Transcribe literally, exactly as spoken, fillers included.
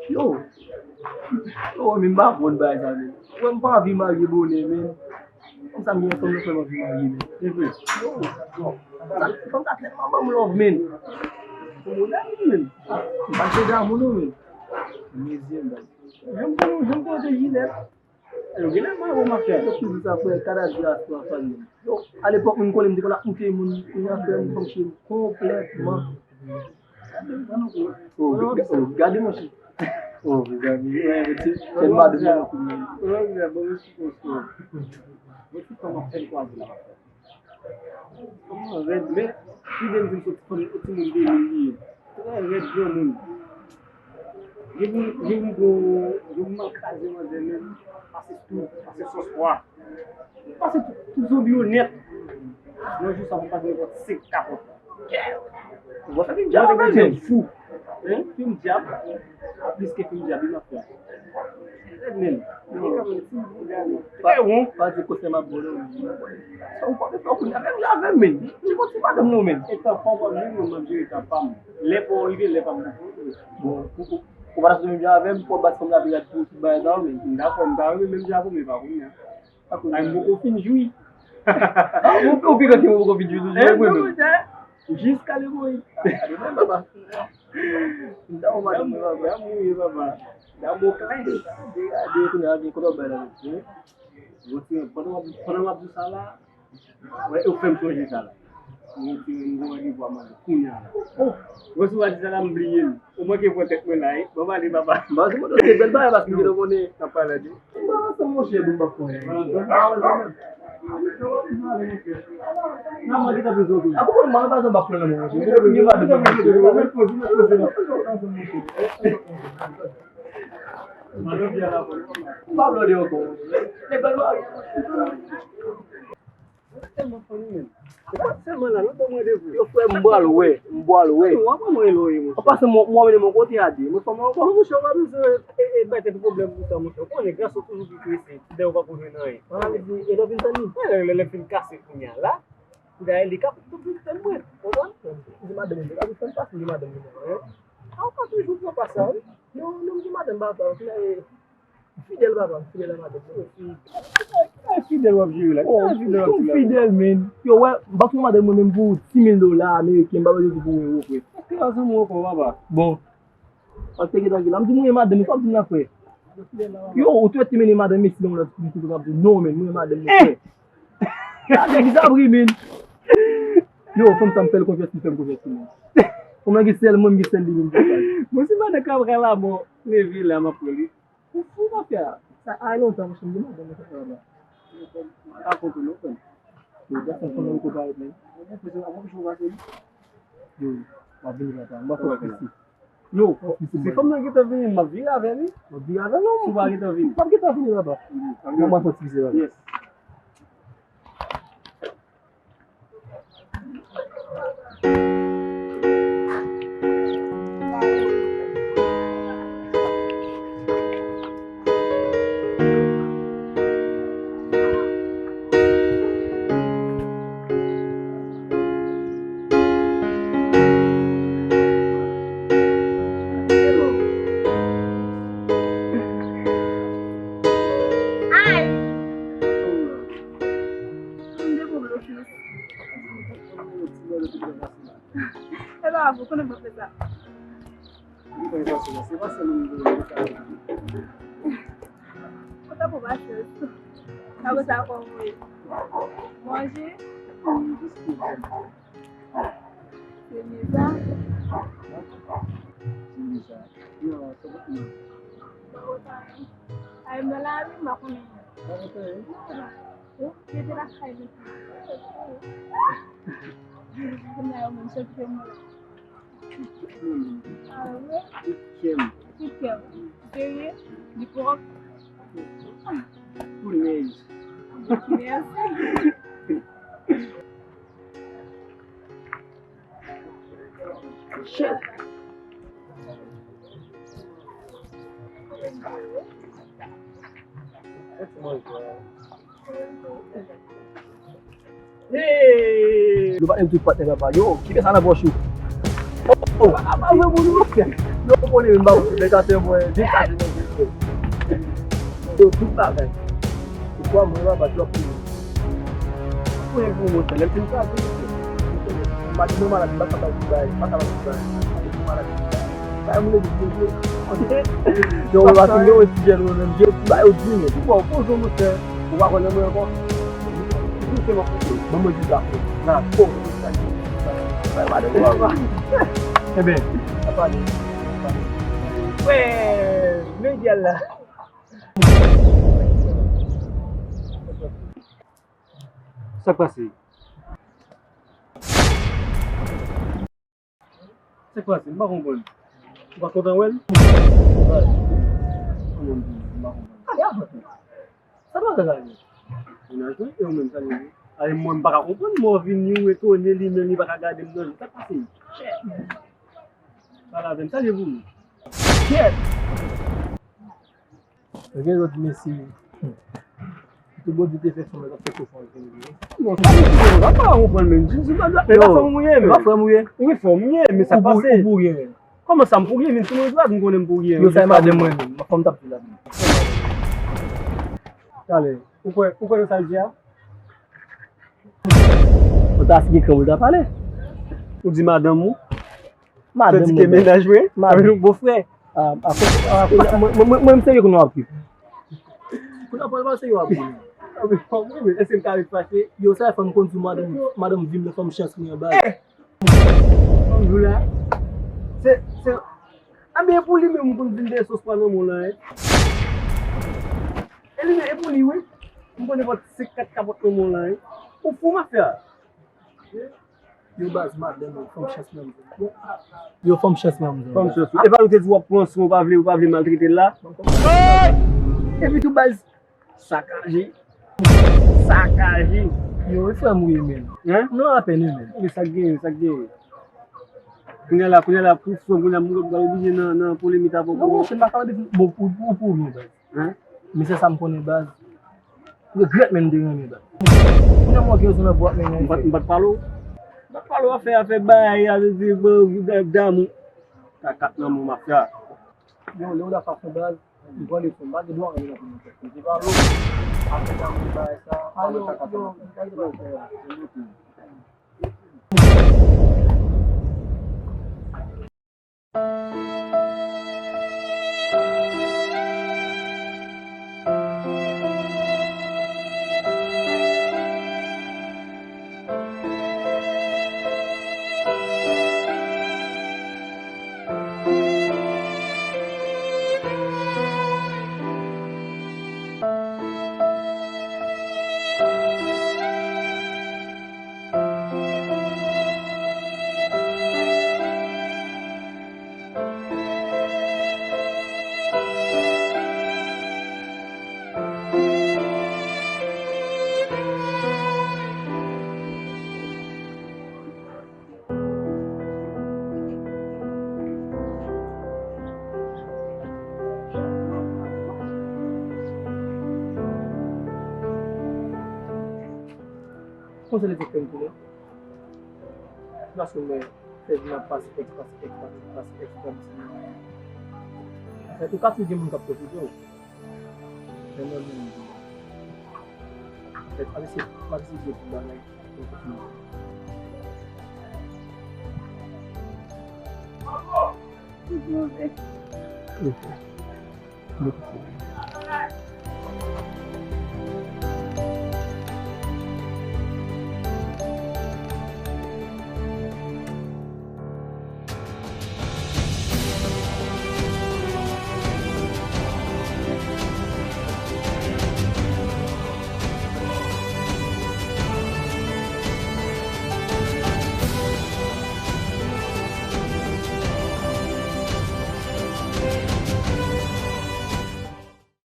Yo, yo, men m pa konn bagay sa, men. Mwen, m pa anvi marye bonè, men. Konsa, m gen fanm, nan fè m anvi marye, men. Se vre. Yo, yo, fanm sa tèlman ban m love, men. Yon modèl, men. M pa chanje amoun, non, men. Mezye, m bay. Janm konn, janm konn te Jilèt. Yo genlè pa bon mafya. Yo ki di sa, frè, kada di a sou afè nou. Yo, alepòk, moun konnen m te konn ap moute moun, kounye a, frè, m konn chire m konplètman. Oh, ga- oh, gade monchè. Oh, mezanmi, eh, se, se madanm nan kounye a. Mwen ti kòman fè kwaze la. Kòman rèd, men li vin di m se ti fanm, ti moun de mil li ye. Trè rèd granmoun. Gen moun, gen moun gwo, gen moun mal kraze manzè menm, pase tou, pase sòs pwa. Pase tout, tout zonbi yo nèt. Yon jou sa pou pase nenpòt senk kapòt. Ou pa fè vin djab avè l menm. Fou. Hein? Vin djab. A plis ke vin djab, li nan fè. Rèd menm. Li kanmenm ti bout gade. Trè won. Pa di kote m ap bò non. Sa ou pa fè kounye a, menm jan avè m, men. Li gon ti madanm non, men. E tan pa w ap jere, mwen m ap jere tan pa m. Lè pa w rive, lè pa m rive. Bon, ou, ou, ou pa ta sou menm jan avè m, pou w bat fanm la, pi gad pou tout bagay sa yo, men. Dakò, m ta renmen menm jan avè w, men pa kounye a. Ay, m poko fin jwi. Ah, ou, ou pi grann ke mwen poko fin jwi toujou, eh, mwen menm. Jiska le boy. Gade mwen, papa. M ta yon madanm mwen, papa. Damou ye, papa. Damou klè. Gade, gade, kounye a, gen kote w bay la, wi. Bon, ti, pandan w ap, pandan w ap di sa la, wè, ou fè m sonje sa la. Mwen ti mwen gon randevou a mande kounye a la. Oh, mwen sou a di sa la m bliye l. Ou manke pran tèt mwen la, wi. Bon, m ale, papa. Bon, se mwen te bèl bagay paske m te konnen. N ap pale de. Bon, ansanm monchè, bon, m p ap konnen. Nan mwen ki ta bezwen konnen. A, pou mwen, mwen pa janm ap pran nan mwen, monchè. Mwen pa janm ap pran nan mwen, monchè. M pa vle de ankò. Nèg la mari. Mwen tèlman funny menm. Se pa sèlman la, lòt bò mwen de vre. Yo, frè, m pral wè, m pral wè. Ou ap mwen lòye, monchè. An pasan, mwen, mwen mennen mwen kote a de. Mwen fè mwen ankò. Non, monchè, ou pa bezwen, e, e, bay tèt ou pwoblèm pou sa, monchè. Ou konnen, gason toujou pi prese, lè ou pa ko jwenn anyen. An, li di, e lè w vin tann li? Wè, lè, lè, lè fin kase kounye a la. Dayè, li ka tou vin tann mwen. Konprann? Di madanm li, li ka vin tann pase, di madanm li, hein? A, ou pa toujou pran pa sa, wi. Non, non, m di madanm, papa, ou fidèl, papa, m fidèl a madanm mwen. Ki fidèl w ap jere la? Ki fidèl w ap jere la? Fidèl, men. Yo, wè, m p ap fè madanm mwen menm pou dis mil dola ameriken, m pa bezwen di pou ewo, frè. Èske w pa zanmi w ankò, papa? Bon. An te gen tranki la. M di mwen madanm, sa w ap di m la, frè? Yo, ou twèt te mennen madanm mesi nan yon lòt kote, kote w ap di, non, men, mwen madanm mwen, frè. Sa te bizarre, men. Yo, fanm sa m fè l konfyans, li fè m konfyans, men. Fanm nan gen sèl mwen, m gen sèl li menm. Bon, si madanm Cabral la, bon, leve la, m ap pran li. Ou fou, mafya. Sa ay lontan, monchè, m gen madanm nan fè travay. Mwen pa konprann, non, frè m. Yo, gason fanm nan poko parèt menm. Mwen gen enpresyon, mwen poko jwenn pase li. Yo, m ap vini, papa. M ap fè pisi. Yo, si fanm nan gentan vini, m ap vire avè li. M ap vire avè l, non. Si w pa gentan vini. M p ap gentan vini, papa. Mwen, m ap fè pisi, papa. Yes. Ay! M te pou blofis. E pa grave, ou konnen m ap fè sa. Ou ta pou pa chans. Sa konsa kòm ou ye. Manje. Se Liza. Liza. Yo, se pa mwen. Ay, m nan lari, m pa konnen. Yo, yo te lakay li. Kounye a yo menm, se kite mwen la. Ah, wi. Kite m. Kite m. Serye? Li pwòp? Punèz. Mèsi. Shit. Hey! Nou pa menm tout patnè papa. Yo, kite sa nan pòch ou. Oh, oh, apa vre moun ou? Yo konnen m pa konn nèg atè mwen, vye kase mwen vye fè. Yo tout bagay. Ou kwè mwen la pa twòp pou mwen. Pou yon gwo monchè, lè m fin kraze, m pa di mwen malad, m pa ka bay ti bagay, m pa ka bay ti bagay. M pa di mwen malad, ti bagay. Bay moun epi di yo. Yo, ou pa fin gen yon ti jèn ou menm, je ti bagay ou di men. Ou pa ou poze monchè, ou pa konnen mwen ankò. Ban mwen di sa. Nan, bon. Bay madan mwen ankò. Enben, sa pale. Wè, men gyal la. Sa k pase? Sa k pase? M pa konprann. Ou pa kontan wè l? Kòman m di? M pa konprann. Ale avèk mwen. Sa pa gade. Mennaj mwen, e ou menm, sa li ye? Ale mwen, m pa ka konprann. Mwen vini, ou etone, li menm, li pa ka gade m nan je. Sa k pase? Pale avè m, sa li ye pou ou? Kyèt! Gen lòt mesye. Tout Bondye te fè fanm nan, t ap fè kou fanm vini. Non, sa mesye, sa pa konprann menm. Di, di, di, e pa fanm ou ye, men. E pa frè m ou ye? Wi, fanm ou ye, men sa pase. Ou pou, ou pou gen. Kòman sa, m pou gen? Vin sou mwen dwat, m konnen m pou gen. Yo, sa e madanm mwen menm. Fanm t ap di la. Talè, ou kwè, ou kwè nan sa l di a? Ou ta si gen kran pou l ta pale. Ou di madanm ou? Madanm mwen. Tandis ke mennaj mwen, madanm. Avèk yon bofrè. Ah, ah, ah, mwen, mwen, mwen, mwen, m serye kounye a ap ri. Kounye a pral pase yo ap ri. Ah, men, men, èske m ka ret fache? Yo, sa fè m konn di madanm, madanm di m nan fanm chans mwen an baz. Eh! Fanm jou la. Se, se, anben, e pou li menm m konn vin dèyè sos pa nan men w lan, eh. E li menm, e pou li, wi. M konn nenpòt senk kat kapòt nan men w lan, eh. Ou fou, mafya. Yo baz madanm, yo fanm chans menm. Yo fanm chans menm. Fanm chans. E pa nou te di w ap pran swen, ou pa vle, ou pa vle maltrete l la? Epi tou baz, sakaje. Sakaje. Yo, e frè m ou ye menm. Hein? Non, apèn wi menm. Men sa k genyen, sa k genyen? Kounye a la, kounye a la, pou frè m, kounye a moun ba oblije nan, nan polemik avè w. Non, monchè, m pa ka mande pou, bon, pou, pou, pou ou menm baz. Hein? Men se sa m konnen baz. Regrèt menm de renmen baz. Kounye a m wè ke yo sou nan bwat men. M pa t, m pa t pale w. M pa t pale w afè, afè bagay, afè di, bon, damou. Kakat nan mou mafya. Yo, lè w la fason baz, m pran leson, m pa gen dwa renmen nan konnen tèt. Se pa lou. Afè damou bagay sa, pa nan kakat nan. Konsa li te fè m konnen. Paske mwen fè vin ap pase tèks, pase tèks, pase, pase tèks, pase tèks. Anfèt, ou ka toujou gen moun k ap pwofite w. Men mwen menm, anfèt, m ap eseye, m ap eseye di tout bagay. Ok.